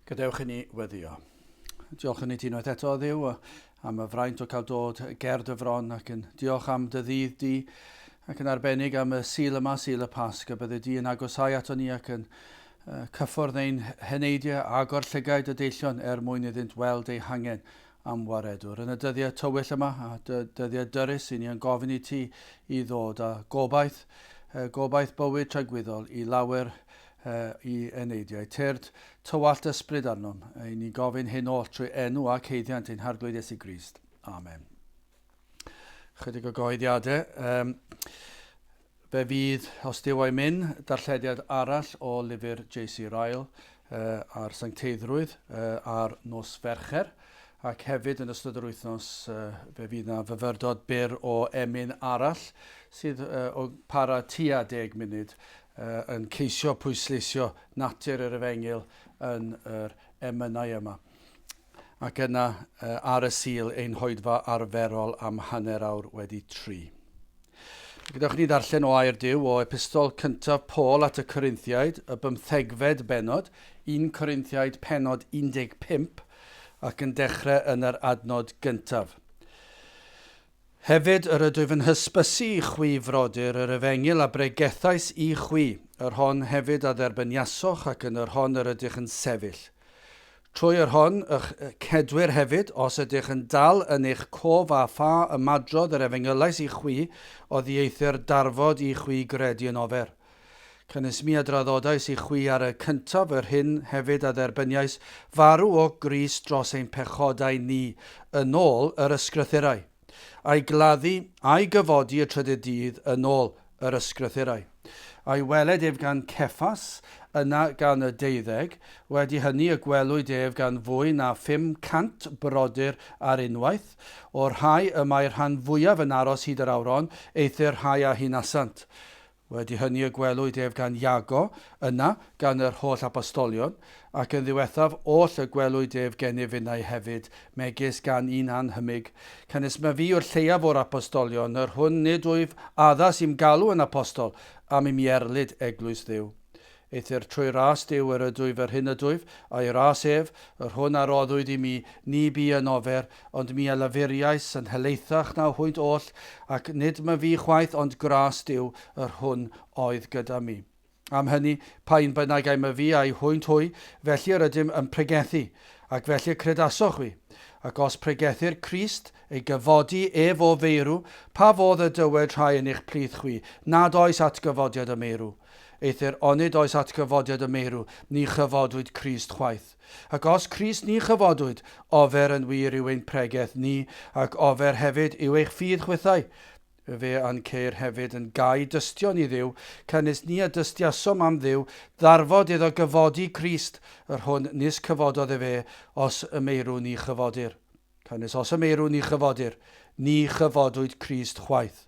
Gadewch i ni weddio. Diolch i ni ti unwaith eto, Dduw, am y fraint o cael dod ger dy fron ac yn diolch am dy ddydd di ac yn arbennig am y Sul yma, Sul y Pasg, y bydde di yn agosau ato ni ac yn cyffwrdd ein heneidiau, agor llygaid y deillion er mwyn iddynt weld eu hangen am waredwr. Yn y dyddiau tywyll yma, a dyddiau dyrys, i ni yn gofyn i ti i ddod â gobaith, gobaith bywyd tragwyddol i lawer i eneidiau. Tyrd, tywallt ysbryd arnom, i ni gofyn hyn oll trwy enw ac haeddiant ein Harglwydd Iesu Grist. Amen. Chydig o gyhoeddiadau. Um, fe fydd, os Duw o'i myn, darllediad arall o lyfr J.C. Ryle uh, ar sancteiddrwydd uh, ar nos Fercher, ac hefyd yn ystod yr wythnos uh, fe fydd na fyfyrdod byr o emyn arall sydd uh, o para tua 10 munud yn ceisio pwysleisio natur yr efengyl yn yr emynau yma. Ac yna, ar y Sul, ein hoedfa arferol am hanner awr wedi tri. Gadewch ni ddarllen o air Duw o epistol cyntaf Paul at y Corinthiaid, y bymthegfed bennod, 1 Corinthiaid pennod 15, ac yn dechrau yn yr adnod gyntaf. Hefyd yr ydwyf yn hysbysu i chwi, frodyr, yr efengyl a bregethais i chwi, yr hon hefyd a dderbyniasoch ac yn yr hon yr ydych yn sefyll. Trwy yr hon y'ch cedwir hefyd, os ydych yn dal yn eich cof â pha ymadrodd yr efengylais i chwi, oddieithr darfod i chwi gredu yn ofer. Canys mi a draddodais i chwi ar y cyntaf yr hyn hefyd a dderbyniais, farw o Grist dros ein pechodau ni, yn ôl yr Ysgrythurau, a'i gladdu, a'i gyfodi y trydydd dydd, yn ôl yr Ysgrythurau. A'i weled ef gan Ceffas, yna gan y deuddeg, wedi hynny y gwelwyd ef gan fwy na 500 brodyr ar unwaith, o'r rhai y mae'r rhan fwyaf yn aros hyd yr awr hon, eithr rhai a hunasant. Wedi hynny y gwelwyd ef gan Iago, yna gan yr holl apostolion, ac yn ddiwethaf oll y gwelwyd ef gennyf finnau hefyd, megis gan un anhymig. Canys myfi yw'r lleiaf o'r apostolion, yr hwn nid wyf addas i'm galw yn apostol, am i mi erlid eglwys Dduw. Eithr trwy ras Duw yr ydwyf yr hyn ydwyf, a'i ras ef, yr hwn a roddwyd i mi, ni bu yn ofer, ond mi a lafuriais yn helaethach na hwynt oll, ac nid myfi chwaith ond gras Duw, yr hwn oedd gyda mi. Am hynny, pa un bynnag ai myfi ai hwynt hwy, felly yr ydym yn pregethu, ac felly y credasoch chwi. Ac os pregethir Crist, ei gyfodi ef o feirw, pa fodd y dywed rhai yn eich plith chwi, nad oes atgyfodiad y meirw? Eithr onid oes atgyfodiad y meirw, ni chyfodwyd Crist chwaith. Ac os Crist ni chyfodwyd, ofer yn wir yw ein pregeth ni, ac ofer hefyd yw eich ffydd chwithau. Fe a'n ceir hefyd yn gau dystion i Dduw, canys ni a dystiasom am Dduw, ddarfod iddo gyfodi Crist, yr hwn nis cyfododd efe, os y meirw ni chyfodir. Canys os y meirw ni chyfodir, ni chyfodwyd Crist chwaith.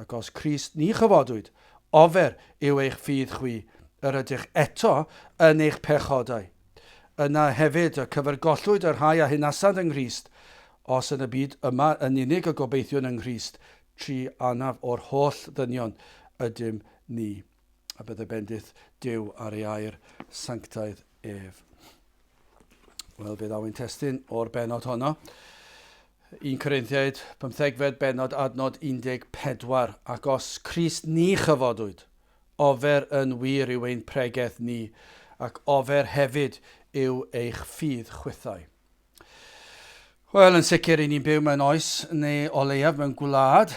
Ac os Crist ni chyfodwyd, ofer yw eich ffydd chwi, yr ydych eto yn eich pechodau. Yna hefyd y cyfergollwyd y rhai a hunasant yng Nghrist, os yn y byd yma yn unig y gobeithiwn yng Nghrist, truanaf o'r holl ddynion ydym ni. A bydde bendith Duw ar ei air sanctaidd ef. Wel, fe ddaw ein testun o'r bennod honno. 1 Corinthiaid, 15fed bennod, adnod 14. Ac os Crist ni chyfodwyd, ofer yn wir yw ein pregeth ni, ac ofer hefyd yw eich ffydd chwithau. Wel, yn sicr, i ni'n byw mewn oes, neu o leiaf mewn gwlad,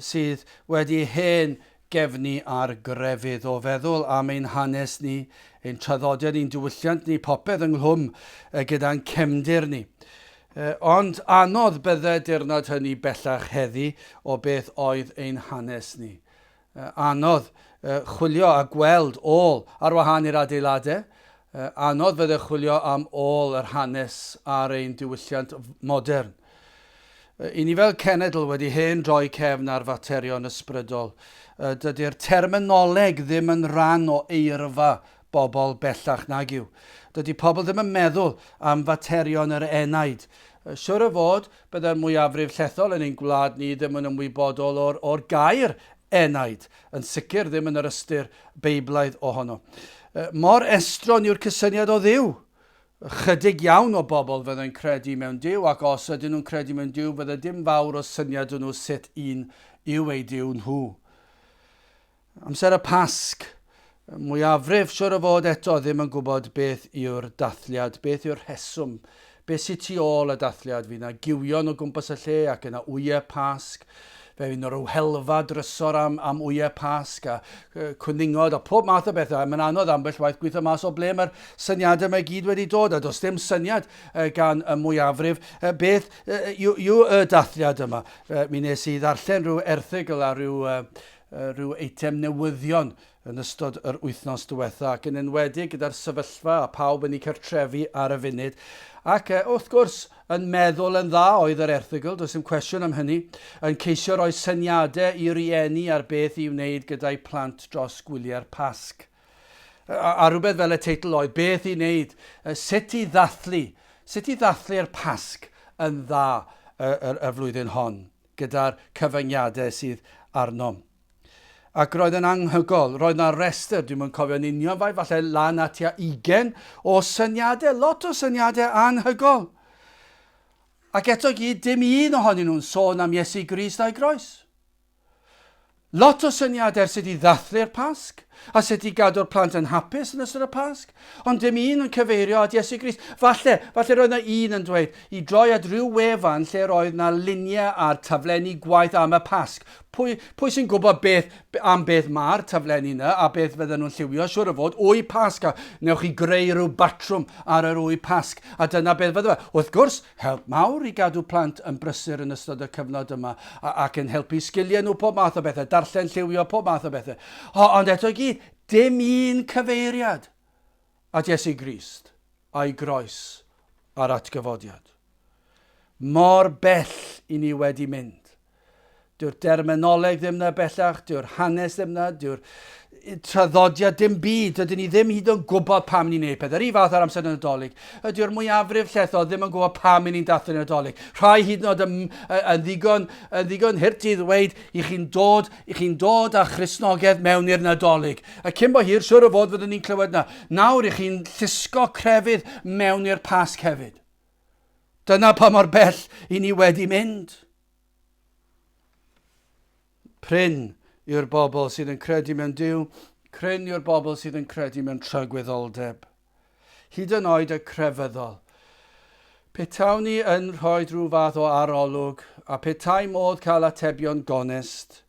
sydd wedi hen gefnu ar grefydd, o feddwl am ein hanes ni, ein traddodiad, ein diwylliant ni, popeth ynghlwm gyda'n cefndir ni. Ond anodd bydde dirnad hynny bellach heddi o beth oedd ein hanes ni. Anodd chwilio a gweld ôl ar wahân i'r adeiladau. Anodd fydde chwilio am ôl yr hanes ar ein diwylliant modern. I ni fel cenedl wedi hen droi cefn ar faterion ysbrydol. Dydy'r terminoleg ddim yn rhan o eirfa bobl bellach nag yw. Dydy pobl ddim yn meddwl am faterion yr enaid. Siwr o fod, Byddai'r mwyafrif llethol yn ein gwlad ni ddim yn ymwybodol o'r, or gair enaid, yn sicr ddim yn yr ystyr Beiblaidd ohono. Mor estron yw'r cysyniad o Dduw. Ychydig iawn o bobl fyddai'n credu mewn Duw, ac os ydyn nhw'n credu mewn Duw, fydde dim fawr o syniad 'da nhw sut un yw eu Duw nhw. Amser y Pasg, mwyafrif siwr o fod eto ddim yn gwybod beth yw'r dathliad, beth yw'r rheswm, beth sydd tu ôl y dathliad. Fydd yna gywion o gwmpas y lle ac yna wyau Pasg. Fe fydd yna rhyw helfa drysor am, am wyau Pasg a cwningod a pob math o bethau. Mae'n anodd ambell waith gweithio mas o ble mae'r syniadau yma i gyd wedi dod a does dim syniad gan y mwyafrif beth yw, yw y dathliad yma. Mi nes i ddarllen rhyw erthygl a rhyw, rhyw eitem newyddion yn ystod yr wythnos diwetha, ac yn enwedig gyda'r sefyllfa a pawb yn eu cartrefi ar y funud. Ac wrth gwrs, yn meddwl yn dda oedd yr erthygl, does dim cwestiwn am hynny, yn ceisio rhoi syniadau i rieni ar beth i wneud gyda'u plant dros gwyliau'r Pasg. A, a rhywbeth fel y teitl oedd, beth i wneud, sut i ddathlu, sut i ddathlu'r Pasg yn dda y, y, y flwyddyn hon, gyda'r cyfyngiadau sydd arnom. Ac roedd yn anghygol. Roedd 'na restr, dwi'm yn cofio'n union faint, falle lan at tua ugain o syniadau, lot o syniadau anhygol. Ac eto gyd, dim un ohonyn nhw'n sôn am Iesu Grist a'i groes. Lot o syniadau ar sut i ddathlu'r Pasg a sut i gadw'r plant yn hapus yn ystod y Pasg, ond dim un yn cyfeirio at Iesu Grist. Falle, falle roedd 'na un yn dweud i droi at ryw wefan lle roedd 'na luniau a'r taflenni gwaith am y Pasg. Pwy, pwy sy'n gwybod beth, am beth mae'r taflenni yna a beth fydden nhw'n lliwio? Siwr o fod, wy Pasg, a newch chi greu rhyw batrwm ar yr wy Pasg, a dyna beth fydde fe. Wrth gwrs, help mawr i gadw plant yn brysur yn ystod y cyfnod yma, a, ac yn helpu sgiliau nhw, pob math o bethau, darllen, lliwio, pob math o bethau. O, ond eto i gyd, dim un cyfeiriad at Iesu Grist a'i groes a'r atgyfodiad. Mor bell i ni wedi mynd. Dyw'r derminoleg ddim 'na bellach, dyw'r hanes ddim 'na, dyw'r traddodiad dim byd. Dydyn ni ddim hyd yn gwybod pam ni'n neud pethau. Yr un fath ar amser y Nadolig. Ydyw'r mwyafrif llethol ddim yn gwybod pam i ni'n dathlu Nadolig. Rhai hyd yn oed yn, yn, ddigon, yn ddigon hurt i ddweud i chi'n dod, i chi'n dod â Christnogaeth mewn i'r Nadolig. A cyn bo hir, siwr o fod fyddwn ni'n clywed na. Nawr i chi'n llusgo crefydd mewn i'r Pasg hefyd. Dyna pa mor bell i ni wedi mynd. Prin yw'r bobl sydd yn credu mewn Duw, prin yw'r bobl sydd yn credu mewn tragwyddoldeb. Hyd yn oed y crefyddol. Petawn ni yn rhoi rhyw fath o arolwg, a petai modd cael atebion gonest,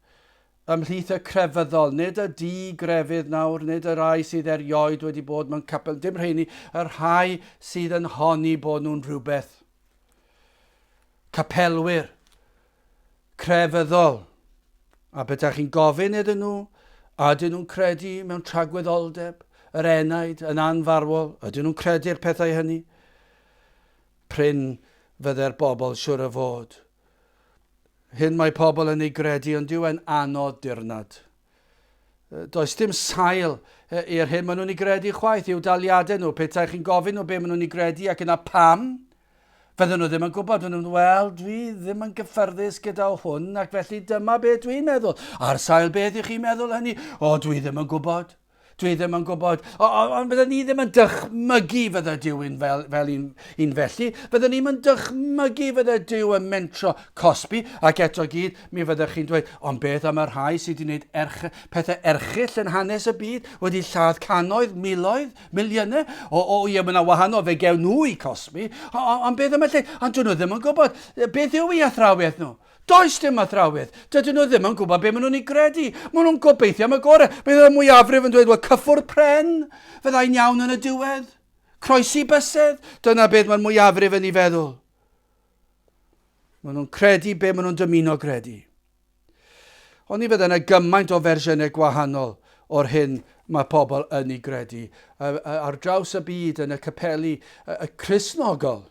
ymhlith y crefyddol, nid y di-grefydd nawr, nid y rhai sydd erioed wedi bod mewn capel, dim rheini, y rhai sydd yn honni bod nhw'n rhywbeth. Capelwyr, crefyddol. A bydda chi'n gofyn iddyn nhw, a ydyn nhw'n credu mewn tragwyddoldeb, yr enaid, yn anfarwol, ydyn nhw'n credu'r pethau hynny? Prin fydde'r bobl siwr o fod. Hyn mae pobl yn ei gredu, ond dyw e'n anodd dirnad. Does dim sail i'r hyn maen nhw'n ei gredu chwaith, i'w daliadau nhw. Petai chi'n gofyn nhw be maen nhw'n ei gredu ac yna pam, fydden nhw ddim yn gwybod. Fydden nhw'n, wel, dwi ddim yn gyffyrddus gyda hwn ac felly dyma be dwi'n meddwl. Ar sail beth i chi'n meddwl hynny? O, dwi ddim yn gwybod. Dwi ddim yn gwybod. Ond fydden ni ddim yn dychmygu fydde Duw yn fel, fel un, un felly. Fydden ni'n yn dychmygu fydde Duw yn mentro cosbi, ac eto gyd, mi fyddech chi'n dweud, ond beth am y rhai sydd wedi gwneud erch, pethau erchyll yn hanes y byd, wedi lladd cannoedd, miloedd, miliynau? O, o ie, mae yna wahanol, fe gewn nhw i cosbi, ond beth am y lle? Ond dyn nhw ddim yn gwybod. Beth yw eu athrawiaeth nhw? Does dim athrawiaeth. Dydyn nhw ddim yn gwybod beth maen nhw'n ei gredu. Maen nhw'n gobeithio am y gorau. Bydd y mwyafrif yn dweud, wel, cyffwrdd pren, fyddai'n iawn yn y diwedd. Croesi bysedd, dyna beth mae'r mwyafrif yn ei feddwl. Maen nhw'n credu be maen nhw'n dymuno gredu. Ond ni fydde yna gymaint o fersiynau gwahanol o'r hyn mae pobl yn ei gredu. Ar draws y byd, yn y capeli y Cristnogol,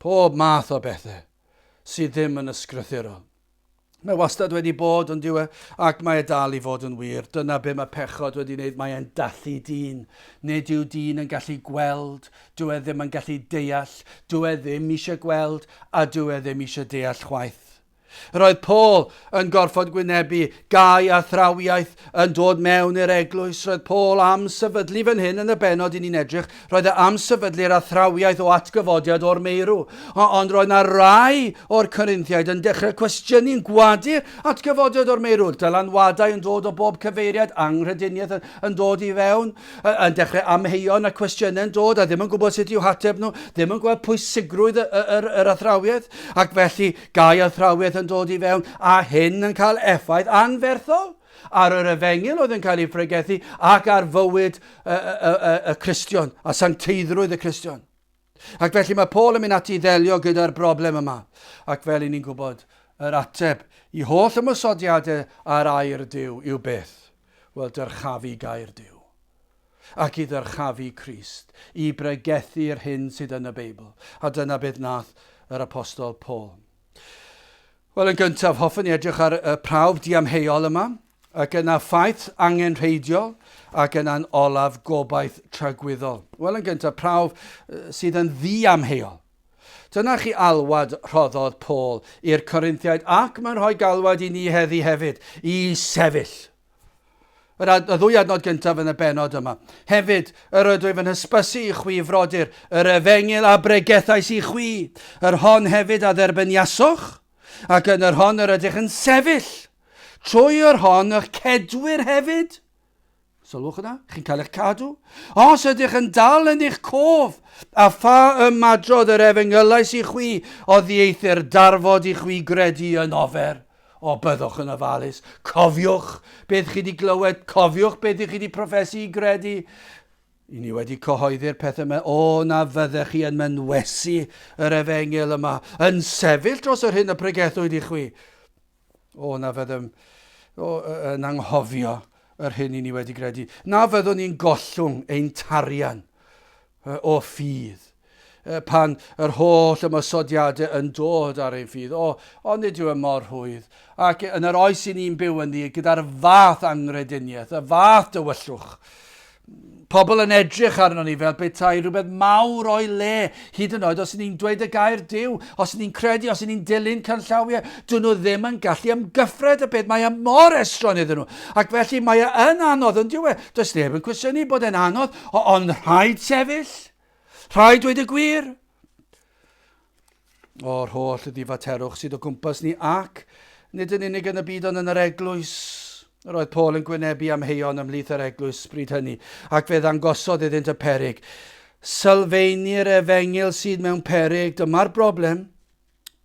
Pob math o bethau sydd ddim yn ysgrythurol. Mae wastad wedi bod, ond yw e, ac mae e dal i fod yn wir. Dyna be mae pechod wedi wneud, mae e'n dallu dyn. Nid yw dyn yn gallu gweld, dyw e ddim yn gallu deall, dyw e ddim eisiau gweld, a dyw e ddim eisiau deall chwaith. Roedd Paul yn gorfod gwynebu gau athrawiaeth yn dod mewn i'r eglwys. Roedd Paul am sefydlu fan hyn yn y bennod i ni'n edrych, roedd e am sefydlu'r athrawiaeth o atgyfodiad o'r meirw. Ond roedd na rai o'r Corinthiaid yn dechrau cwestiynu'n gwadu'r atgyfodiad o'r meirw. Dylanwadau yn dod o bob cyfeiriad, anghrediniaeth yn dod i fewn, yn dechrau amheuon a cwestiynau yn dod a ddim yn gwybod sut i'w hateb nhw, ddim yn gweld pwysigrwydd yr, yr athrawiaeth, ac felly Gau athrawiaeth yn dod i fewn, a hyn yn cael effaith anferthol ar yr efengyl oedd yn cael ei phregethu ac ar fywyd y, y, y, y Cristion a sancteiddrwydd y Cristion. Ac felly mae Paul yn mynd ati i ddelio gyda'r broblem yma. Ac fel i ni'n gwybod, yr ateb i holl ymosodiadau ar air Duw yw beth? Wel, dyrchafu gair Duw. Ac i ddyrchafu Crist, i bregethu'r hyn sydd yn y Beibl. A dyna beth nath yr apostol Paul. Wel, yn gyntaf, hoffwn i edrych ar y prawf diamheuol yma, ac yna ffaith angenrheidiol, ac yna'n olaf gobaith tragwyddol. Wel, yn gyntaf, prawf sydd yn ddiamheuol. Dyna chi alwad rhoddodd Paul i'r Corinthiaid, ac mae'n rhoi galwad i ni heddi hefyd, i sefyll. Yr, ad, y ddwy adnod gyntaf yn y bennod yma. Hefyd, yr ydwyf yn hysbysu i chwi, frodyr, yr efengyl a bregethais i chwi, yr hon hefyd a dderbyniasoch, ac yn yr hon yr ydych yn sefyll, trwy yr hon y'ch cedwir hefyd. Sylwch yna, chi'n cael eich cadw. Os ydych yn dal yn eich cof, a pha ymadrodd yr efengylais i chwi, oddieithr darfod i chwi gredu yn ofer. O, byddwch yn ofalus. Cofiwch beth chi wedi glywed, cofiwch beth ych chi wedi proffesu i gredu. I ni wedi cyhoeddi'r pethau yma, o na fyddech chi yn mynwesu yr efengyl yma, yn sefyll dros yr hyn y pregethwyd i chwi. O na fyddem o, yn anghofio yr hyn i ni wedi gredu. Na fyddwn ni'n gollwng ein tarian o ffydd. Pan yr holl ymosodiadau yn dod ar ein ffydd. O, ond nid yw e mor rhwydd. Ac yn yr oes i ni'n byw ynddi, gyda'r fath anghrediniaeth, y fath dywyllwch, pobl yn edrych arnon ni fel petai rhywbeth mawr o'i le, hyd yn oed os ni'n dweud y gair Duw, os ni'n credu, os ni'n dilyn canllawiau, dyn nhw ddim yn gallu amgyffred y peth, mae e mor estron iddyn nhw. Ac felly mae e yn anodd, yn dyw e? Does neb yn cwestiynu bod e'n anodd, ond rhaid sefyll. Rhaid dweud y gwir. O'r holl ddifaterwch sydd o gwmpas ni ac nid yn unig yn y byd ond yn yr eglwys. Yr oedd Paul yn gwynebu amheuon ymhlith yr eglwys bryd hynny, ac fe ddangosodd iddynt y peryg. Sylfeini'r efengyl sydd mewn peryg, dyma'r broblem.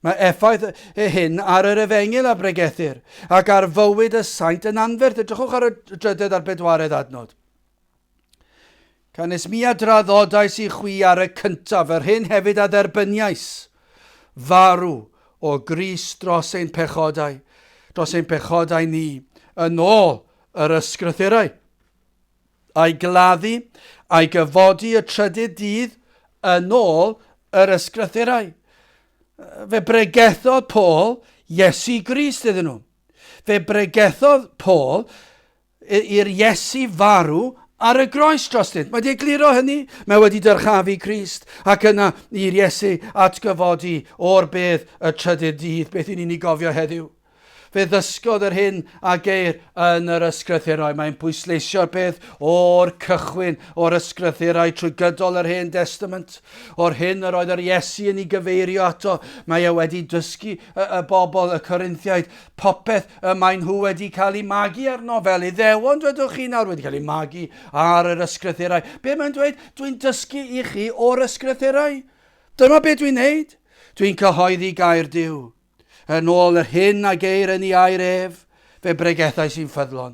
Mae effaith hyn ar yr efengyl a bregethir, ac ar fywyd y saint yn anferth. Edrychwch ar y drydedd a'r bedwaredd adnod. Canys mi a draddodais i chwi ar y cyntaf, yr hyn hefyd a dderbyniais, farw o Grist dros ein pechodau, dros ein pechodau ni, yn ôl yr ysgrythurau. A'i gladdu, a'i gyfodi y trydydd dydd, yn ôl yr ysgrythurau. Fe bregethodd Paul Iesu Grist iddyn nhw. Fe bregethodd Paul i'r Iesu farw ar y groes drostynt. Mae wedi egluro hynny. Mae wedi dyrchafu Crist ac yna i'r Iesu atgyfodi o'r bedd y trydydd dydd, beth i ni'n ei gofio heddiw. Fe ddysgodd yr hyn a geir yn yr ysgrythurau. Mae'n pwysleisio'r peth o'r cychwyn o'r ysgrythurau trwy gydol yr Hen Destament, o'r hyn yr oedd yr Iesu yn ei gyfeirio ato. Mae e wedi dysgu y, y bobl, y Corinthiaid, popeth y maen nhw wedi cael eu magu arno fel Iddewon, dwedwch chi nawr, wedi cael eu magu ar yr ysgrythurau. Be mae'n dweud? Dwi'n dysgu i chi o'r ysgrythurau. Dyma be dwi'n neud. Dwi'n cyhoeddi gair Duw. Yn ôl yr hyn a geir yn ei air ef, fe bregethais i'n ffyddlon.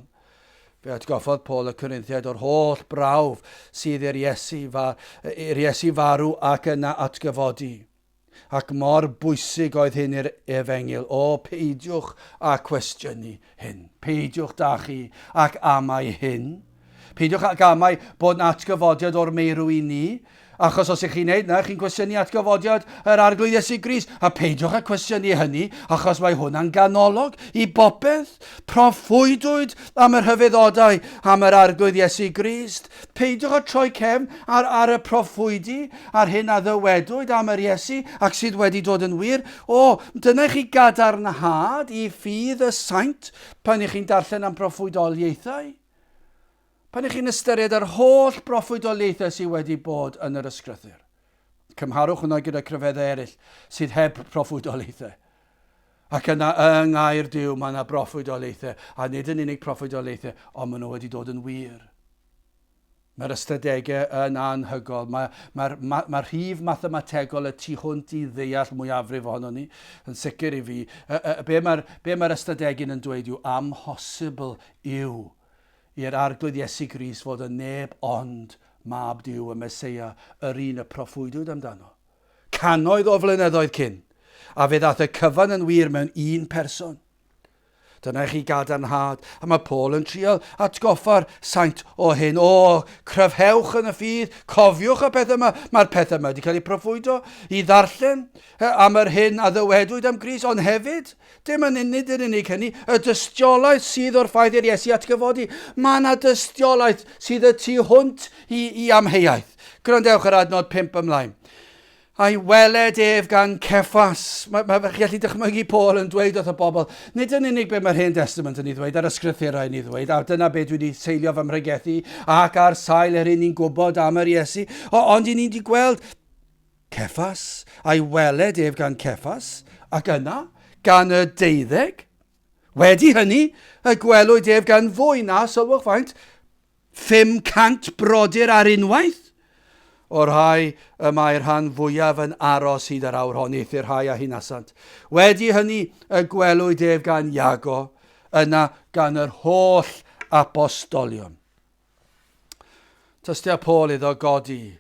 Fe atgoffodd Paul y Corinthiaid o'r holl brawf sydd i'r Iesu, fa, i'r Iesu farw ac yna atgyfodi. Ac mor bwysig oedd hyn i'r efengyl. O, peidiwch â cwestiynu hyn. Peidiwch da chi ac amau hyn. Peidiwch ag amau bod 'na atgyfodiad o'r meirw i ni, Achos os ych chi'n neud 'na, chi'n cwestiynu atgyfodiad yr Arglwydd Iesu Grist. A peidiwch â cwestiynu hynny, achos mae hwnna'n ganolog i bopeth. Proffwydwyd am y rhyfeddodau am yr Arglwydd Iesu Grist. Peidiwch â troi cefn ar, ar y proffwydi, ar hyn a ddywedwyd am yr Iesu ac sydd wedi dod yn wir. O, dyna i chi gadarnhad i ffydd y saint pan ych chi'n darllen am proffwydoliaethau. Pan ych chi'n ystyried yr holl broffwydoliaethau sydd wedi bod yn yr Ysgrythur, cymharwch hwnna gyda crefyddau eraill sydd heb proffwydoliaethau. Ac yna yng ngair Duw mae yna broffwydoliaethau, a nid yn unig proffwydoliaethau, ond maen nhw wedi dod yn wir. Mae'r ystadegau yn anhygol. Mae'r mae, mae, mae rhif mathemategol y tu hwnt i ddeall mwyafrif ohono ni, yn sicr i fi. Y, y, be mae'r be mae'r ystadegyn yn dweud yw amhosibl yw i'r Arglwydd Iesu Grist fod yn neb ond Mab Duw, y Meseia, yr un y proffwydwyd amdano. Cannoedd o flynyddoedd cyn, a fe ddaeth y cyfan yn wir mewn un person. Dyna i chi gadarnhad, a mae Paul yn trial atgoffa'r saint o hyn. O, cryfhewch yn y ffydd, cofiwch y peth yma, mae'r peth yma wedi cael ei proffwydo i ddarllen am yr hyn a ddywedwyd am Grist, ond hefyd Dim yn nid yn unig hynny, y dystiolaeth sydd o'r ffaith i'r Iesu atgyfodi. Mae yna dystiolaeth sydd y tu hwnt i, i amheuaeth. Gwrandewch ar adnod 5 ymlaen. A'i weled ef gan Ceffas. Mae, mae chi gallu dychmygu Paul yn dweud wrth y bobl, nid yn unig beth mae'r Hen Testament yn ei ddweud, a'r ysgrythurau yn ei ddweud, a dyna beth dwi wedi seilio fy mhregethu ac ar sail yr hyn ni'n gwybod am yr Iesu, ond i ni'n wedi gweld Ceffas, a'i weled ef gan Ceffas, ac yna, gan y deuddeg. Wedi hynny, y gwelwyd ef gan fwy na, sylwch faint, 500 brodyr ar unwaith, o'r rhai y mae'r rhan fwyaf yn aros hyd yr awr hon, eithr rhai a hunasant. Wedi hynny, y gwelwyd ef gan Iago, yna gan yr holl apostolion. Tystia Paul iddo godi,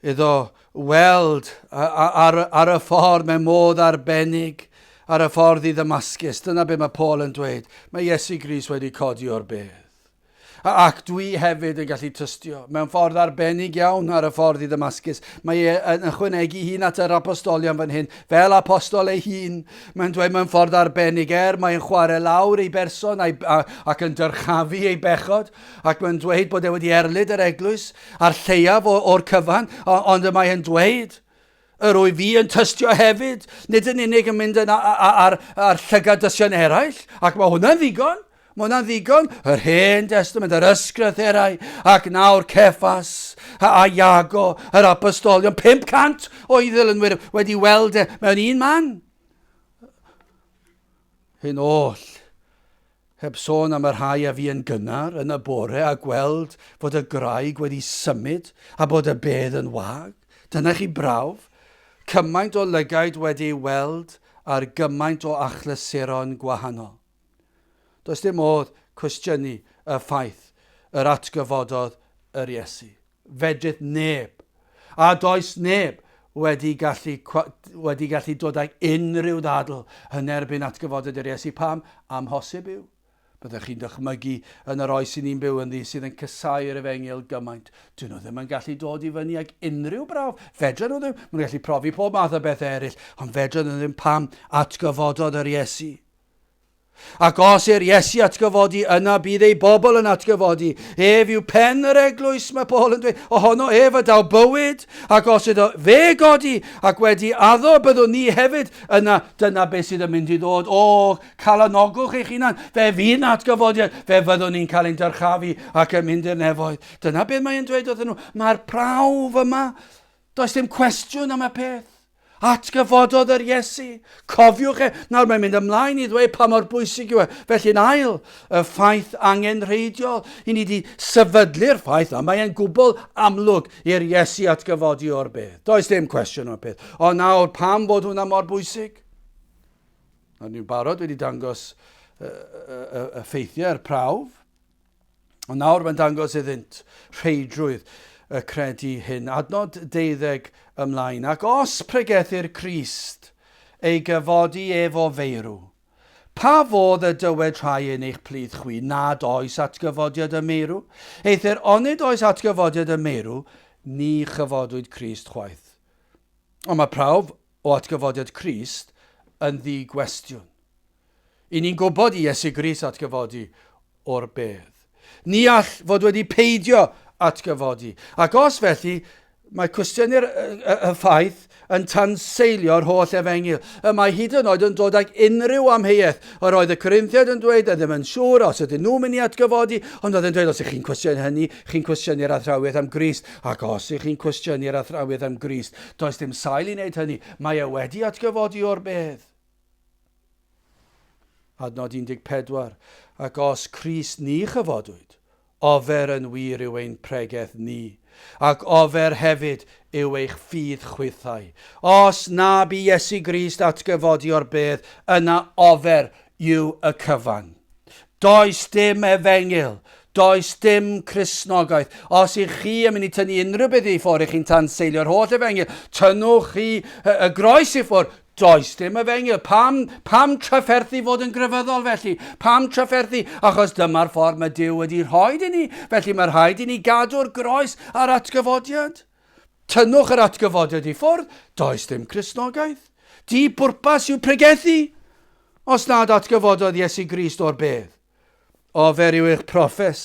iddo weld ar, ar y ffordd mewn modd arbennig, ar y ffordd i Ddamascus. Dyna beth mae Paul yn dweud. Mae Iesu Grist wedi codi o'r bedd. Ac dwi hefyd yn gallu tystio mewn ffordd arbennig iawn ar y ffordd i Ddamascus. Mae e yn ychwanegu hun at yr apostolion fan hyn, fel apostol ei hun. Mae'n dweud mewn ffordd arbennig, er mae'n chwarae lawr ei berson a'i, a, ac yn dyrchafu ei bechod, ac mae'n dweud bod e wedi erlid yr eglwys a'r lleiaf o'r cyfan, ond y mae e'n dweud, yr wyf fi yn tystio hefyd, nid yn unig yn mynd yn ar, ar llygad dysion eraill, ac mae hwnna'n ddigon, mae hwnna'n ddigon, yr Hen Testament, yr ysgrythurau, ac nawr Ceffas a, a Iago, yr apostolion, 500 o'i ddilynwyr wedi weld e mewn un man. Hyn oll Heb sôn am y rhai a fu yn gynnar yn y bore a gweld fod y graig wedi symud a bod y bedd yn wag. Dyna chi brawf. Cymaint o lygaid wedi ei weld ar gymaint o achlysuron gwahanol. Does dim modd cwestiynu y ffaith yr atgyfododd yr Iesu. Fedrith neb, a does neb, wedi gallu, wedi gallu dod ag unrhyw ddadl yn erbyn atgyfodiad yr Iesu. Pam? Amhosib yw. Byddech chi'n dychmygu yn yr oes i ni'n byw ynddi sydd yn casáu'r efengyl gymaint. Dyn nhw ddim yn gallu dod i fyny ag unrhyw brawf. Fedren nhw ddim. Maen nhw'n gallu profi pob math o bethau eraill, ond fedren nhw ddim pam atgyfododd yr Iesu. Ac os i'r Iesu atgyfodi, yna bydd ei bobl yn atgyfodi. Ef yw pen yr eglwys, mae Paul yn dweud. Ohono ef y daw bywyd, ac os iddo fe godi, ac wedi addo byddwn ni hefyd, yna dyna beth sydd yn mynd i ddod. O, calonogwch eich hunan, fe fydd na atgyfodiad, fe fyddwn ni'n cael ein dyrchafu ac yn mynd i'r nefoedd. Dyna beth mae'n dweud wrthyn nhw. Mae'r prawf yma, does dim cwestiwn am y peth. Atgyfododd yr Iesu. Cofiwch e. Nawr mae'n mynd ymlaen i ddweud pa mor bwysig yw e. Felly yn ail, y ffaith angenrheidiol. I ni wedi sefydlu'r ffaith a mae'n gwbl amlwg i'r Iesu atgyfodi o'r bedd. Does dim cwestiwn o'r peth. Ond nawr, pam fod hwnna mor bwysig? Nawr ni'n barod wedi dangos y, y, y, y ffeithiau'r prawf. Ond nawr mae'n dangos iddynt rheidrwydd y credu hyn. Adnod deuddeg ymlaen. Ac os pregethir Crist, ei gyfodi ef o feirw, pa fodd y dywed rhai yn eich plith chwi nad oes atgyfodiad y meirw? Eithr onid oes atgyfodiad y meirw, ni chyfodwyd Crist chwaith. Ond mae prawf o atgyfodiad Crist yn ddi-gwestiwn. I ni'n gwybod i Iesu Grist atgyfodi o'r bedd. Ni all fod wedi peidio atgyfodi. Ac os felly, mae cwestiynu'r y, y, y ffaith yn tanseilio'r holl efengyl. Y mae hyd yn oed yn dod ag unrhyw amheuaeth. Yr oedd y Corinthiaid yn dweud, a ddim yn siŵr os ydyn nhw'n mynd i atgyfodi, ond oedd yn dweud, os ych chi'n cwestiynu hynny, chi'n cwestiynu'r athrawiaeth am Grist. Ac os ych chi'n cwestiynu'r athrawiaeth am Grist, does dim sail i wneud hynny. Mae e wedi atgyfodi o'r bedd. Adnod 14, Ac os Crist ni chyfodwyd, ofer yn wir yw ein pregeth ni, ac ofer hefyd yw eich ffydd chwithau. Os na bu Iesu Grist atgyfodi o'r bedd, yna ofer yw y cyfan. Does dim efengyl, does dim Cristnogaeth. Os ych chi yn mynd i tynnu unrhyw beth i ffwrdd, ych chi'n tanseilio'r holl efengyl, tynnwch chi y groes i ffwrdd, Does dim efengyl. Pam, pam trafferthu fod yn grefyddol felly? Pam trafferthu? Achos dyma'r ffordd mae Duw wedi rhoi i ni. Felly mae rhaid i ni gadw'r groes a'r atgyfodiad. Tynnwch yr atgyfodiad i ffwrdd, does dim Cristnogaeth. Di bwrpas yw pregethu, os nad atgyfododd Iesu Grist o'r bedd. Ofer yw eich proffes.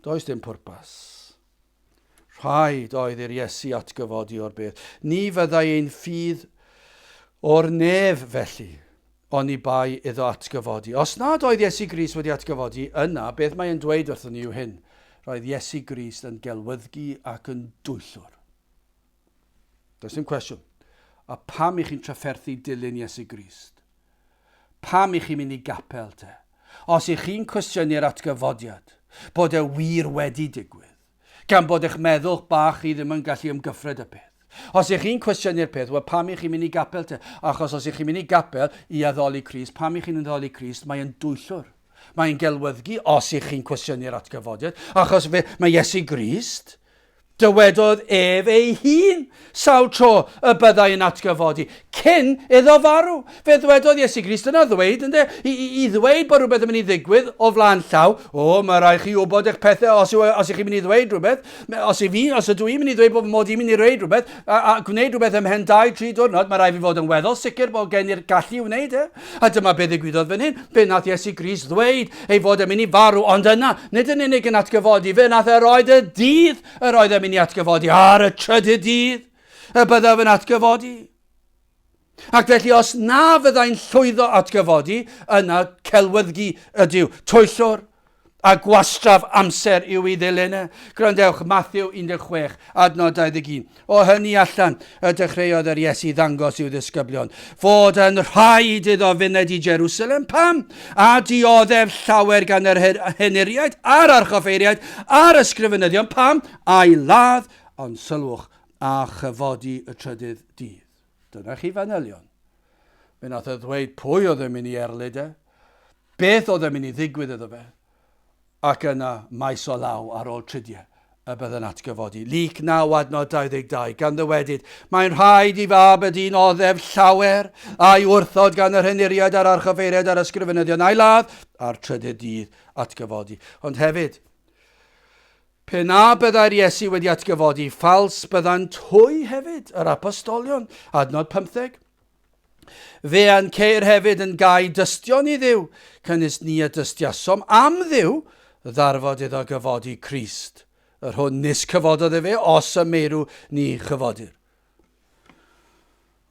Does dim pwrpas. Rhaid oedd i'r Iesu atgyfodi o'r bedd. Ni fyddai ein ffydd o'r nef felly, oni bai iddo atgyfodi. Os nad oedd Iesu Grist wedi atgyfodi, yna beth mae e'n dweud wrthon ni yw hyn. Roedd Iesu Grist yn gelwyddgi ac yn dwyllwr. Does dim cwestiwn. A pam i chi'n trafferthu dilyn Iesu Grist? Pam i chi'n mynd i gapel te? Os i chi'n cwestiynu'r atgyfodiad, bod e wir wedi digwydd, gan bod eich meddwl bach chi ddim yn gallu ymgyffred y peth. Os i chi'n cwestiynu'r peth, wel pam i chi'n mynd i gapel te? Achos os i chi'n mynd i gapel i addoli Crist, pam i chi'n addoli Crist? Mae'n dwyllwr. Mae'n gelwyddgi os i chi'n cwestiynu'r atgyfodiad, achos fe, mae Iesu Grist Dywedodd ef ei hun sawl tro y byddai yn atgyfodi cyn iddo farw. Fe ddwedodd Iesu Grist yna ddweud, ynde, i, i, i ddweud bod rhywbeth yn mynd i ddigwydd o flaen llaw. O, mae rhaid chi wybod eich pethau os, yw, e, os ych chi'n mynd i ddweud rhywbeth. Os, i fi, os ydw i'n mynd i ddweud bod mod i'n mynd i ddweud rhywbeth, a, a gwneud rhywbeth ymhen 2-3 diwrnod, mae rhaid fi fod yn weddol sicr bod gen i'r gallu i wneud e. A dyma beth ddigwyddodd fan hyn. Fe nath Iesu Grist ddweud ei fod yn mynd i farw, ond yna, nid yn unig yn atgyfodi, fe nath e roed y dydd yr oedd e'n mynd i atgyfodi, ar y trydydd dydd y byddaf yn atgyfodi. Ac felly os na fyddai'n llwyddo atgyfodi, yna celwyddgi ydyw, twyllwr, a gwastraff amser yw ei ddilyn e. Gwrandewch, Matthew 16, adnod 21. O hynny allan y dechreuodd yr Iesu ddangos i'w ddisgyblion fod yn rhaid iddo fyned i Jerusalem. Pam? A dioddef llawer gan yr henuriaid a'r archoffeiriaid a'r ysgrifenyddion. Pam? A'i ladd, ond sylwch, a chyfodi y trydydd dydd. Dyna chi fanylion. Fe nath e ddweud pwy oedd yn mynd i erlid e, beth oedd yn mynd i ddigwydd iddo fe, ac yna maes o law ar ôl tridiau y bydd yn atgyfodi. Luc 9 adnod 22, gan ddywedyd, Mae'n rhaid i fab y dyn oddef llawer, a'i wrthod gan yr henuriaid a'r archoffeiriaid a'r ysgrifenyddion, a'i ladd, a'r trydydd dydd atgyfodi. Ond hefyd, Pe na byddai'r Iesu wedi atgyfodi, ffals byddant hwy hefyd, yr apostolion. Adnod 15. Fe a'n ceir hefyd yn gau dystion i Dduw, canys ni a dystiasom am Dduw ddarfod iddo gyfodi Crist, yr hwn nis cyfododd efe, os y meirw ni chyfodir.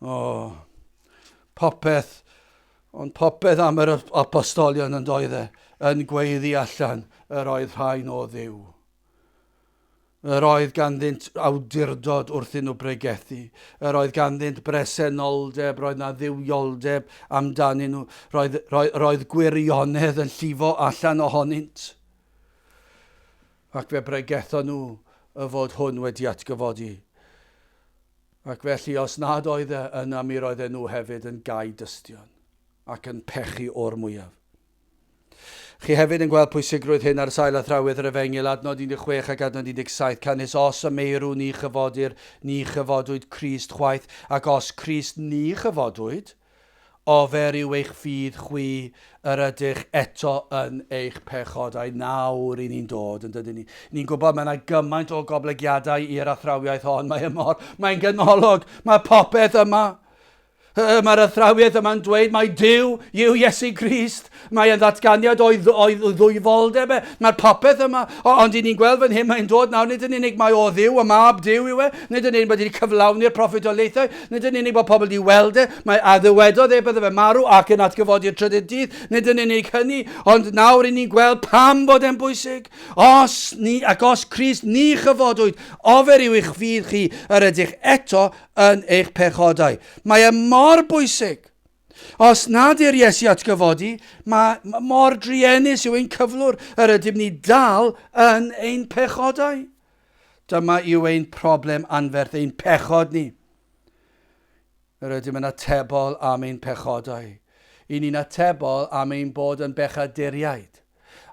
O, popeth, ond popeth am yr apostolion yn doedd e, yn gweiddi allan yr oedd rhain o Dduw. Yr oedd ganddynt awdurdod wrthyn nhw bregethu. Yr oedd ganddynt bresenoldeb, roedd na dduwioldeb amdanyn nhw. Roedd, roedd, roedd gwirionedd yn llifo allan ohonynt. Ac fe bregethon nhw y fod hwn wedi atgyfodi. Ac felly, os nad oedd e, yna mi roedden nhw hefyd yn gau dystion ac yn pechu o'r mwyaf. Chi hefyd yn gweld pwysigrwydd hyn ar sail athrawiaeth yr Efengyl, adnod 16 ac adnod 17, canys os y meirw ni chyfodir, ni chyfodwyd Crist chwaith, ac os Crist ni chyfodwyd, Ofer yw eich ffydd chwi, yr ydych eto yn eich pechodau. Nawr i ni'n dod, yn dydyn ni? Ni'n gwybod mae yna gymaint o goblygiadau i'r athrawiaeth hon. Mae e mor, mae'n ganolog, mae popeth yma. Mae'r athrawiaeth yma'n dweud mai Duw yw Iesu Grist. Mae e'n ddatganiad o'i, o'i ddwyfoldeb e. Mae'r popeth yma. O, ond i ni'n gweld fan hyn, mae'n dod nawr, nid yn unig mae o Dduw, y mab Duw yw e, nid yn unig bod wedi cyflawni'r proffwydoliaethau, nid yn unig bod pobl wedi weld e, mae a ddywedodd e bydde fe marw ac yn atgyfodi'r trydydd dydd, nid yn unig hynny, ond nawr i ni'n gweld pam bod e'n bwysig. Os ni, ac os Crist ni chyfodwyd, ofer yw eich ffydd chi, yr ydych eto yn eich pechodau. Mae e mor bwysig. Os nad yw'r Iesu atgyfodi, mae mor druenus yw ein cyflwr yr ydym ni dal yn ein pechodau. Dyma yw ein problem anferth, ein pechod ni. Yr ydym yn atebol am ein pechodau. I ni'n atebol am ein bod yn bechaduriaid.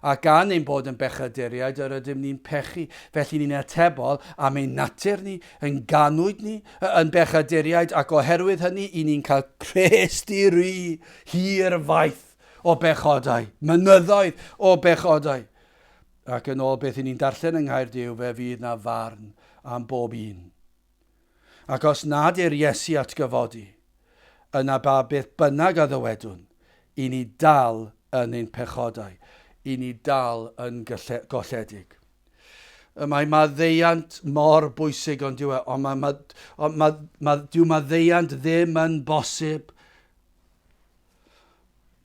A gan ein bod yn bechaduriaid, yr ydym ni'n pechu. Felly ni'n atebol am ein natur ni, ein ganwyd ni, yn bechaduriaid, ac oherwydd hynny, i ni'n cael cres di-ri hir faith o bechodau, mynyddoedd o bechodau. Ac yn ôl beth i ni'n darllen yng Nghaerdyw, fe fydd na farn am bob un. Ac os nad i'r Iesu atgyfodi, yna ba beth bynnag a ddywedwn, i ni dal yn ein pechodau, i ni dal yn golledig. Y mae maddeuant mor bwysig ond dyw e, ond mae, mae, ond mae, mae, dyw maddeuant ddim yn bosib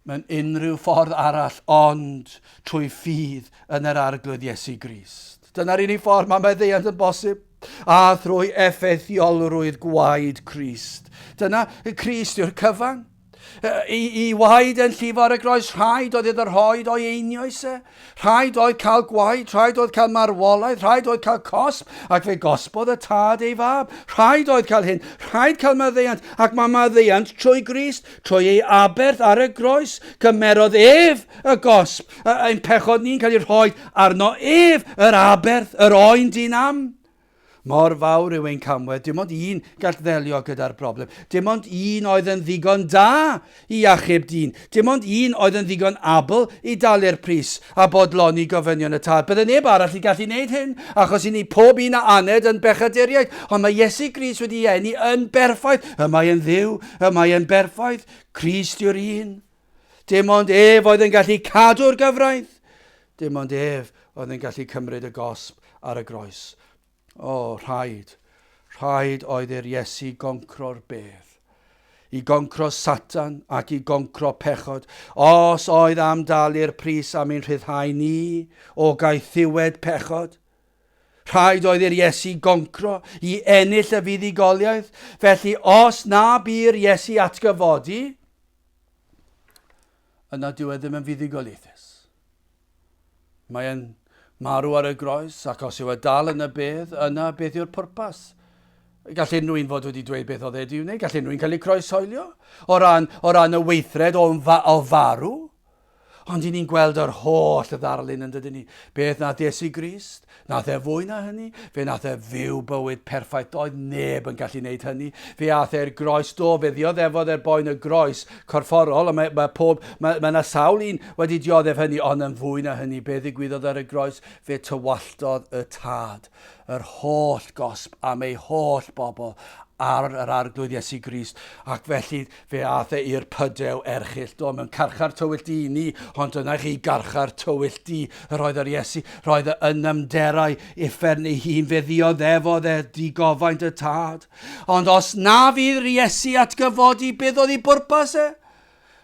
mewn unrhyw ffordd arall ond trwy ffydd yn yr Arglwydd Iesu Grist. Dyna'r unig ffordd mae maddeuant yn bosib a thrwy effeithiolrwydd gwaed Crist. Dyna, Crist yw'r cyfan. I, i waed yn llifo ar y groes, rhaid oedd iddo rhoed o'i einioes e. Rhaid oedd cael gwaed, rhaid oedd cael marwolaeth, rhaid oedd cael cosb, ac fe gosbodd y tad ei fab. Rhaid oedd cael hyn, rhaid cael maddeuant, ac mae maddeuant trwy Grist, trwy ei aberth ar y groes. Cymerodd ef y gosb, ein pechod ni'n cael ei rhoi arno ef, yr aberth, yr oen dyn am. Mor fawr yw ein camwedd, dim ond un gall ddelio gyda'r broblem. Dim ond un oedd yn ddigon da i achub dyn. Dim ond un oedd yn ddigon abl i dalu'r pris a bodloni gofynion y tad. Bydde neb arall i gallu wneud hyn, achos i ni pob un a aned yn bechaduriaid. Ond mae Iesu Grist wedi eni yn berffaith. Y mae yn Dduw, y mae yn berffaith. Crist yw'r un. Dim ond ef oedd yn gallu cadw'r gyfraith. Dim ond ef oedd yn gallu cymryd y gosb ar y groes. O, rhaid, rhaid oedd i'r Iesu goncro'r bedd. I goncro Satan ac i goncro pechod. Os oedd am dalu'r pris am ein rhyddhau ni o gaethiwed pechod. Rhaid oedd i'r Iesu goncro i ennill y fuddugoliaeth. Felly, os na bu'r Iesu atgyfodi, yna dyw e ddim yn fuddugoliaethus. Mae e'n marw ar y groes, ac os yw e dal yn y bedd, yna beth yw'r pwrpas? Gall unrhyw un fod wedi dweud beth oedd e wedi wneud, gall unrhyw un cael ei croeshoelio o ran, o ran y weithred o, o farw. Ond i ni'n gweld yr holl ddarlun yn dydyn ni. Beth nath Iesu Grist? Nath e fwy na hynny. Fe nath e fyw bywyd perffaith. Doedd neb yn gallu gwneud hynny. Fe ath e'r groes do, fe ddioddefodd er boen y groes corfforol, a mae, mae pob, mae, mae yna sawl un wedi dioddef hynny, ond yn fwy na hynny, be ddigwyddodd ar y groes? Fe tywalltodd y tad yr holl gosb am ei holl bobl ar yr Arglwydd Iesu Grist, ac felly Fe aeth e i'r pydew erchyll, do, mewn carchar tywyll du i ni, ond dyna chi garchar tywyll du. Yr oedd yr Iesu, roedd y yn ymderau uffern ei hun, fe ddioddefodd e digofaint y tad. Ond os na fydd yr Iesu atgyfodi, beth oedd ei bwrpas e?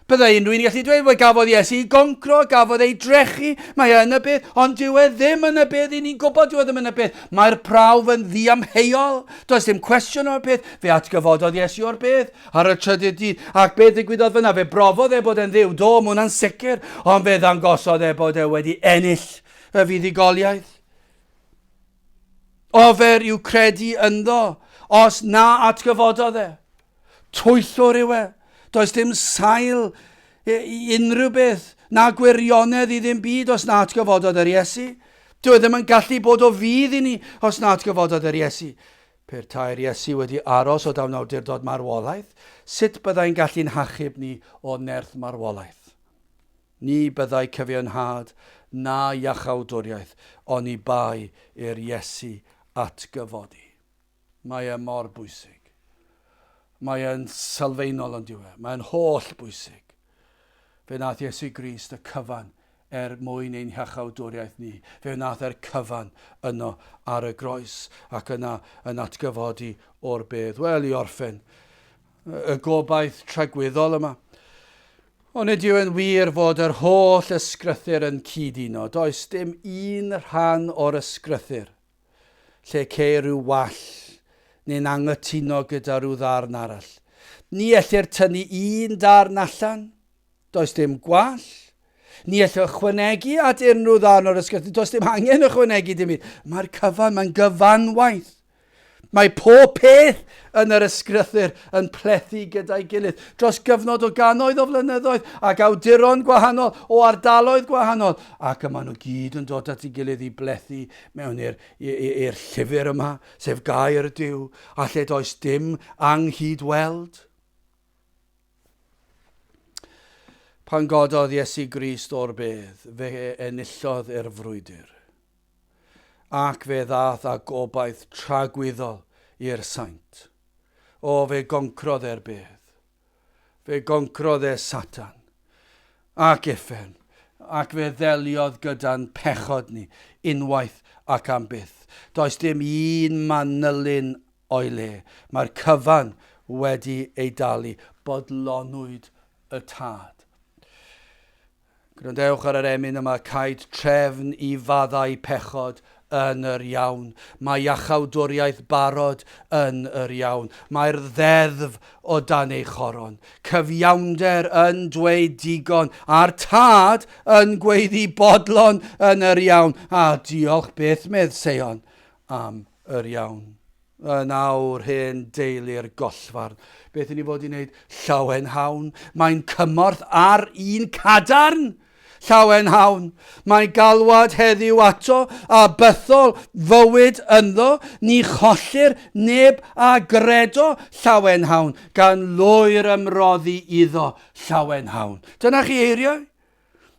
Byddai unrhyw un gallu dweud, wel gafodd Iesu ei goncro, gafodd ei drechu, mae e yn y bedd, ond dyw e ddim yn y bedd, i ni'n gwybod dyw e ddim yn y bedd. Mae'r prawf yn ddiamheuol, does dim cwestiwn o'r peth, fe atgyfododd Iesu o'r bedd. Ar y trydydd dydd. Ac beth ddigwyddodd fyna? Fe brofodd e bod e'n dduw. Do, mae hwnna'n sicr. Ond fe ddangosodd e bod e wedi ennill y fuddugoliaeth. Ofer yw credu ynddo, os na atgyfododd e. Twyllwr yw e. Does dim sail i unrhyw beth, na gwirionedd i ddim byd os na atgyfododd yr Iesu. Dyw e ddim yn gallu bod o fudd i ni os na atgyfododd yr Iesu. Pe'r tair Iesu wedi aros o dawn awdurdod marwolaeth, sut byddai'n gallu'n hachub ni o nerth marwolaeth? Ni byddai cyfiawnhad na iachawdwriaeth oni bai i'r Iesu atgyfodi. Mae e mor bwysig. Mae e'n sylfaenol on'd yw e? Mae'n holl bwysig. Fe wnaeth Iesu Grist y cyfan er mwyn ein hiachawdwriaeth ni. Fe wnaeth e'r cyfan yno ar y groes ac yna yn atgyfodi o'r bedd. Wel, i orffen, y gobaith tragwyddol yma. Onid yw e'n wir fod yr holl ysgrythur yn cyd-uno? Does dim un rhan o'r ysgrythur lle ceir rhyw wall neu'n anghytuno gyda rhyw ddarn arall. Ni ellir tynnu un darn allan, does dim gwall. Ni ellir ychwanegu at unrhyw ddarn o'r ysgrythur, does dim angen ychwanegu dim byd. Mae'r cyfan, mae'n gyfanwaith. Mae pob peth yn yr ysgrythur yn plethu gyda'i gilydd dros gyfnod o gannoedd o flynyddoedd ac awduron gwahanol o ardaloedd gwahanol ac y maen nhw gyd yn dod at ei gilydd i blethu mewn i'r llyfr yma, sef gair Duw, a lle does dim anghyd-weld. Pan gododd Iesu Grist o'r bedd, fe enillodd e'r frwydr. Ac fe ddaeth â gobaith tragwyddol i'r saint. O, fe goncrodd e'r bedd. Fe goncrodd e Satan ac uffern, ac fe ddeliodd gyda'n pechod ni unwaith ac am byth. Does dim un manylyn o'i le. Mae'r cyfan wedi ei dalu. Bodlonwyd y Tad. Gwrandewch ar yr emyn yma, Caed trefn i faddau pechod yn yr iawn. Mae iachawdwriaeth barod yn yr iawn. Mae'r ddeddf o dan ei choron. Cyfiawnder yn dweud digon, a'r Tad yn gweiddi bodlon yn yr iawn. A diolch byth, medd Seion, am yr iawn. Yn awr, hen deulu'r gollfarn. Beth i ni fod i wneud? Llawenhawn. Mae'n cymorth ar un cadarn. Llawenhawn. Mae galwad heddiw ato a bythol fywyd ynddo. Ni chollir neb a gredo. Llawenhawn. Gan lwyr ymroddi iddo. Llawenhawn. Dyna chi eiriau.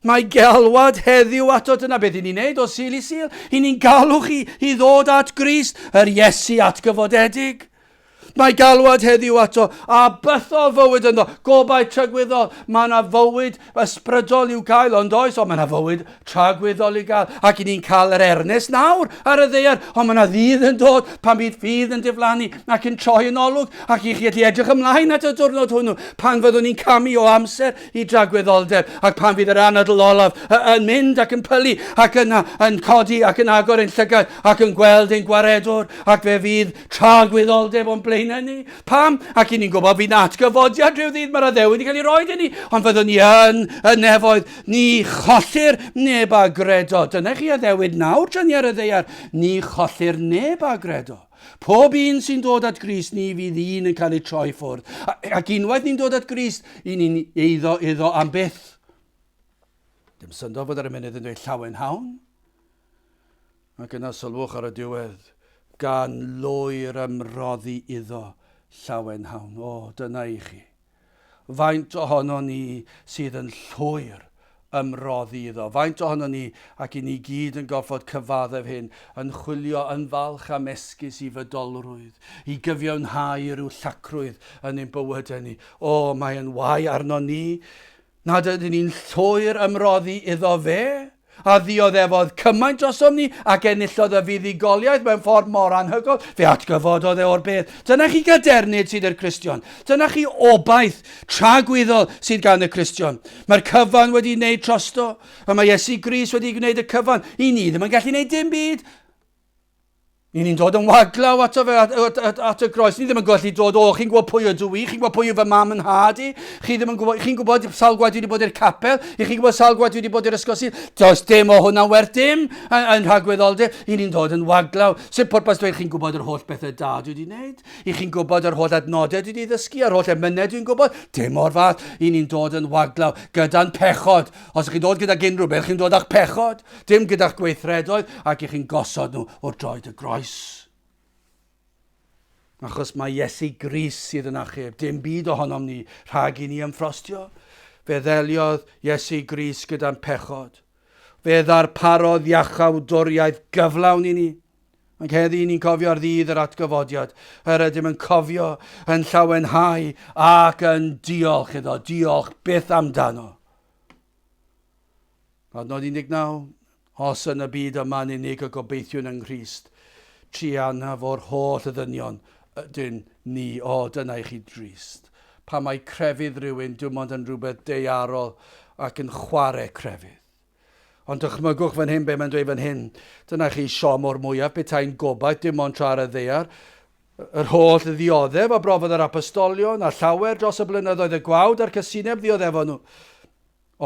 Mae galwad heddiw ato, dyna beth i ni'n neud o Sul i Sul. I ni'n galw chi i ddod at Grist, yr Iesu atgyfodedig. Mae galwad heddiw ato, a bythol fywyd ynddo, gobaith tragwyddol. Mae yna fywyd ysbrydol i'w gael, ond oes, ond mae yna fywyd tragwyddol i gael. Ac i ni'n cael yr ernes nawr ar y ddaear, ond mae yna ddydd yn dod pan bydd ffydd yn diflannu ac yn troi yn olwg, ac i chi allu edrych ymlaen at y diwrnod hwnnw, pan fyddwn ni'n camu o amser i dragwyddoldeb, ac pan fydd yr anadl olaf yn mynd ac yn pylu, ac yna yn codi ac yn agor ein llygad ac yn gweld ein gwaredwr, ac fe fydd tragwyddoldeb o'n blaenau ni. Pam? Ac i ni'n gwybod fydd na atgyfodiad rhyw ddydd, mae'r addewid wedi cael ei roed i ni, ond fyddwn ni yn y nefoedd. Ni chollir neb a gredo. Dyna chi addewid nawr tra ni ar y ddaear. Ni chollir neb a gredo. Pob un sy'n dod at Grist, ni fydd un yn cael ei troi ffwrdd. Ac unwaith ni'n dod at Grist, i ni'n eiddo iddo am byth. Dim syndod fod yr emynydd yn dweud llawenhawn. Ac yna sylwch ar y diwedd, gan lwyr ymroddi iddo llawenhawn. O, dyna i chi. Faint ohonon ni sydd yn llwyr ymroddi iddo? Faint ohonon ni, ac i ni gyd yn gorfod cyfaddef hyn, yn chwilio yn falch am esgus i fydolrwydd, i gyfiawnhau rhyw llacrwydd yn ein bywydau ni? O, mae yn wae arnon ni nad ydyn ni'n llwyr ymroddi iddo fe, a ddioddefodd cymaint drosom ni ac enillodd y fuddugoliaeth mewn ffordd mor anhygoel, fe atgyfododd e o'r bedd. Dyna chi gadernid sydd i'r Cristion. Dyna chi obaith tragwyddol sydd gan y Cristion. Mae'r cyfan wedi wneud trosto, a mae Iesu Grist wedi gwneud y cyfan. I ni ddim yn gallu gwneud dim byd. Ni ni'n dod yn waglaw ato fe, at, at, at, at y groes. Ni ddim yn gallu dod, o, chi'n gwybod pwy ydw i, chi'n gwybod pwy yw fy mam yn nhad i, chi ddim yn gwybod, chi'n gwybod sawl gwaith dwi wedi bod i'r capel, i chi'n gwybod sawl gwaith dwi wedi bod i'r ysgol Sul. Does dim o hwnna'n werth dim yn, yn rhagweddoldeb. I ni'n dod yn waglaw. Sut pwrpas dweud chi'n gwybod yr holl bethau da dwi wedi gwneud? I chi'n gwybod yr holl adnodau dwi wedi ddysgu, yr holl emynau dwi'n gwybod? Dim o'r fath. I ni'n dod yn waglaw gyda'n pechod. Os ydych chi'n dod gyda unrhyw beth, chi'n dod â'ch pechod. Dim gyda'ch gweithredoedd, ac i chi'n gosod nhw wrth droed y groes. Achos mae Iesu Grist sydd yn achub, dim byd ohonom ni rhag i ni ymffrostio. Fe ddeliodd Iesu Grist gyda'n pechod. Fe ddarparodd iachawdwriaeth gyflawn i ni. Ac heddi ni'n cofio ar ddydd yr atgyfodiad, yr ydym yn cofio, yn llawenhau ac yn diolch iddo, diolch byth amdano. Adnod 19, Os yn y byd yma'n unig y gobeithiwn yng Nghrist, truanaf o'r holl ddynion ydyn ni, o, dyna i chi drist. Pan mae crefydd rhywun dim ond yn rhywbeth daearol ac yn chwarae crefydd. Ond dychmygwch fan hyn be mae'n dweud fan hyn. Dyna chi siom o'r mwyaf petai'n gobaith dim ond tra ar y ddaear. Yr holl ddioddef a brofodd yr apostolion a llawer dros y blynyddoedd y gwawd a'r casineb ddioddefon nhw.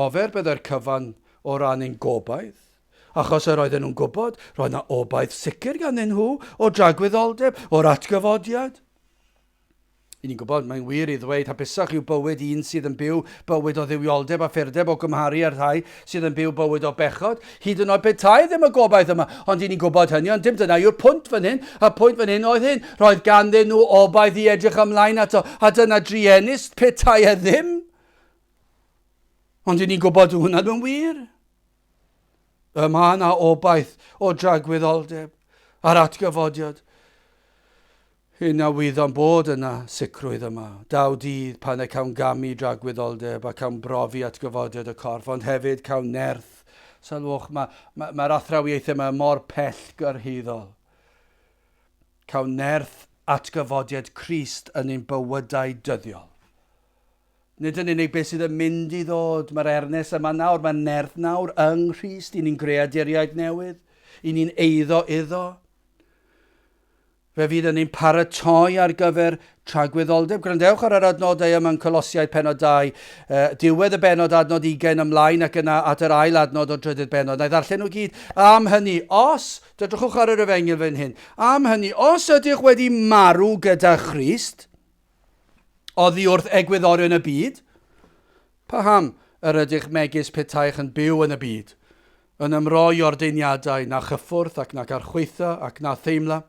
Ofer byddai'r cyfan o ran ein gobaith, achos yr oedden nhw'n gwybod roedd 'na obaith sicr ganddyn nhw o dragwyddoldeb, o'r atgyfodiad. I ni'n gwybod, mae'n wir i ddweud hapusach yw bywyd un sydd yn byw bywyd o dduwioldeb a phurdeb o gymharu â'r rhai sydd yn byw bywyd o bechod, hyd yn oed petai ddim y gobaith yma. Ond i ni'n gwybod hynny, ond dim dyna yw'r pwynt fan hyn. Y pwynt fan hyn oedd hyn, roedd ganddyn nhw obaith i edrych ymlaen ato, a dyna druenus petai e ddim. Ond i ni'n gwybod dyw hwnna ddim yn wir. Y mae yna obaith o dragwyddoldeb a'r atgyfodiad. Hyn a wyddom bod yna sicrwydd yma. Daw dydd pan y cawn gamu dragwyddoldeb a cawn brofi atgyfodiad y corff, ond hefyd cawn nerth. Sylwch, mae'r ma, ma, ma athrawiaethau yma mor pell gyrhaeddol. Cawn nerth atgyfodiad Crist yn ein bywydau dyddiol. Nid yn unig beth sydd yn mynd i ddod, mae'r ernes yma nawr, mae nerth nawr yng Nghrist, i ni'n greaduriaid newydd, i ni'n eiddo iddo. Fe fydd yn ein paratoi ar gyfer tragwyddoldeb. Gwrandewch ar yr adnodau yma yn Colosiaid penod 2, diwedd y benod adnod 20 ymlaen ac yna at yr ail adnod o'r drydydd benod. Na i ddarllen nhw gyd. Am hynny, os, dydrychwch ar yr efengyl fan hyn, am hynny, os ydych wedi marw gyda Christ, oddi wrth egwyddorion y byd? Paham yr ydych megis petaech yn byw yn y byd, yn ymroi ordeiniadau na chyffwrdd ac nac archwaetha ac na theimla?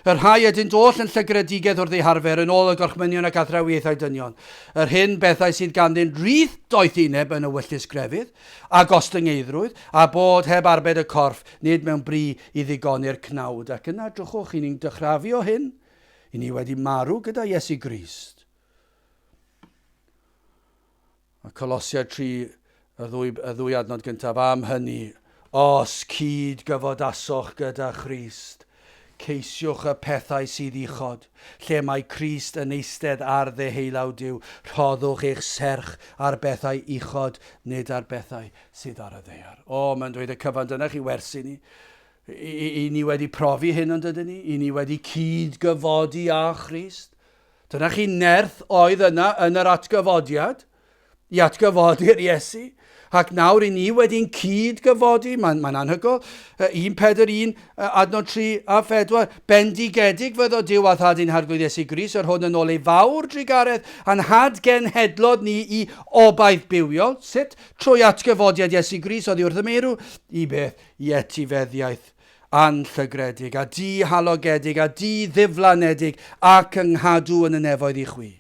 Y rhai ydynt oll yn llygredigaeth wrth eu harfer, yn ôl y gorchmynion ac athrawiaethau dynion. Yr hyn bethau sydd ganddynt rith doethineb yn ewyllys grefydd, a gostyngeiddrwydd, a bod heb arbed y corff, nid mewn bri i ddigoni'r cnawd. Ac yna, drychwch, i ni'n dychrafu o hyn, I ni wedi marw gyda Iesu Grist. A Colosiaid 3, y ddwy, y ddwy adnod gyntaf, am hynny, os cyd gyfodasoch gyda Christ, ceisiwch y pethau sydd uchod, lle mae Crist yn eistedd ar ddeheulaw Duw, rhoddwch eich serch ar bethau uchod, nid ar bethau sydd ar y ddaear. O, mae'n dweud y cyfan, dyna chi wersi ni. I, i ni wedi profi hyn ond ydyn ni? I ni wedi cyd-gyfodi â Christ? Dyna chi nerth oedd yna yn yr atgyfodiad, i atgyfodi'r Iesu. Ac nawr i ni wedi'n cyd-gyfodi, mae'n mae anhygoel, 1 Pedr 1, adnod 3 a 4, bendigedig fyddo Duw a Thad ein Harglwydd Iesu Grist, yr hwn yn ôl ei fawr drugaredd, a'n hadgenhedlodd ni i obaith bywiol, sut? Trwy atgyfodiad Iesu Grist oddi wrth y meirw, i beth? I etifeddiaeth anllygredig, a dihalogedig, a di-ddiflanedig, ac yng nghadw yn y nefoedd i chwi.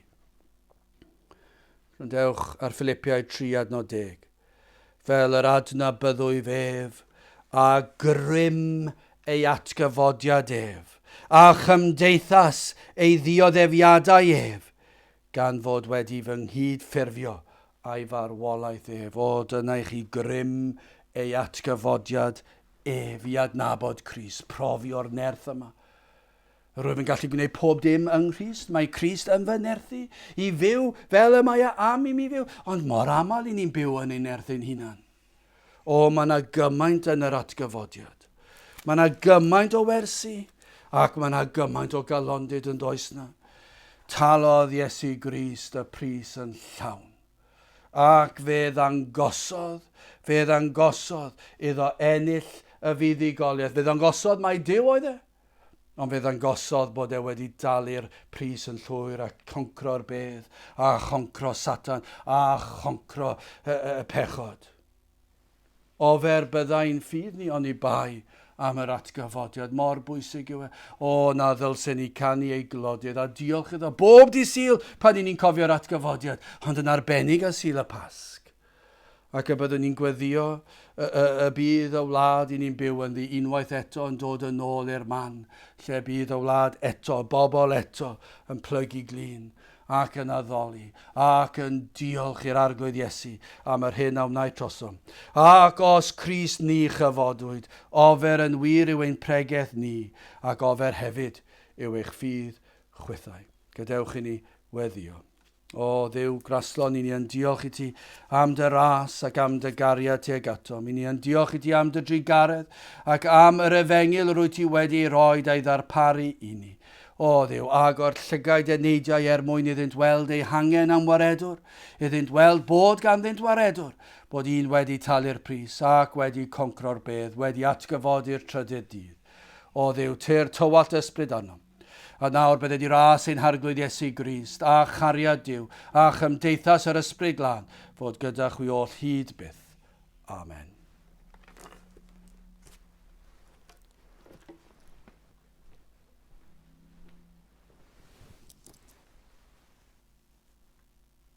Gwrandewch ar Philipiaid 3 adnod 10. Fel yr adnabyddwyf ef, a grym ei atgyfodiad ef, a chymdeithas ei ddioddefiadau ef, gan fod wedi fy nghyd-ffurfio a'i farwolaeth ef. O, dyna i chi grym ei atgyfodiad ef i adnabod Crist, profi o'r nerth yma. Rwyf yn gallu gwneud pob dim yng Nghrist. Mae Crist yn fy nerthu i fyw fel y mae e am i mi fyw. Ond mor aml i ni'n byw yn ein nerth ein hunan. O, mae yna gymaint yn yr atgyfodiad. Mae yna gymaint o wersi ac mae yna gymaint o galondid yn does na. Talodd Iesu Grist y pris yn llawn. Ac fe ddangosodd, fe ddangosodd iddo ennill y fuddugoliaeth. Fe ddangosodd mai Duw oedd e. Ond fe ddangosodd bod e wedi dalu'r pris yn llwyr a choncro'r bedd, a choncro Satan, a choncro y, y, y pechod. Ofer byddai'n ffydd ni oni bai am yr atgyfodiad. Mor bwysig yw e. O, na ddylsen ni canu ei glodydd a diolch iddo bob di Sul pan i ni'n cofio'r atgyfodiad, ond yn arbennig ar Sul y Pasg. Ac y byddwn ni'n gweddio y, y, y bydd y wlad i ni'n byw ynddi unwaith eto yn dod yn ôl i'r man lle bydd y wlad eto, bobl eto, yn plygu glin ac yn addoli ac yn diolch i'r Arglwydd Iesu am yr hyn a wnaeth trosom. Ac os Crist ni chyfodwyd, ofer yn wir yw ein pregeth ni, ac ofer hefyd yw eich ffydd chwithau. Gadewch i ni weddio. O Dduw graslon, i ni yn diolch i ti am dy ras ac am dy gariad tuag atom. I ni yn diolch i ti am dy drugaredd ac am yr efengyl yr wyt ti wedi ei roi a'i ddarparu i ni. O Dduw, agor llygaid eneidiau er mwyn iddynt weld eu hangen am waredwr, iddynt weld bod ganddynt waredwr, bod un wedi talu'r pris ac wedi concro'r bedd, wedi atgyfodi'r trydydd dydd. O Dduw, tyr tywallt ysbryd arnom. A nawr bydded i ras ein Harglwydd Iesu Grist, a chariad Duw, a chymdeithas yr Ysbryd Glân, fod gyda chwi oll hyd byth. Amen.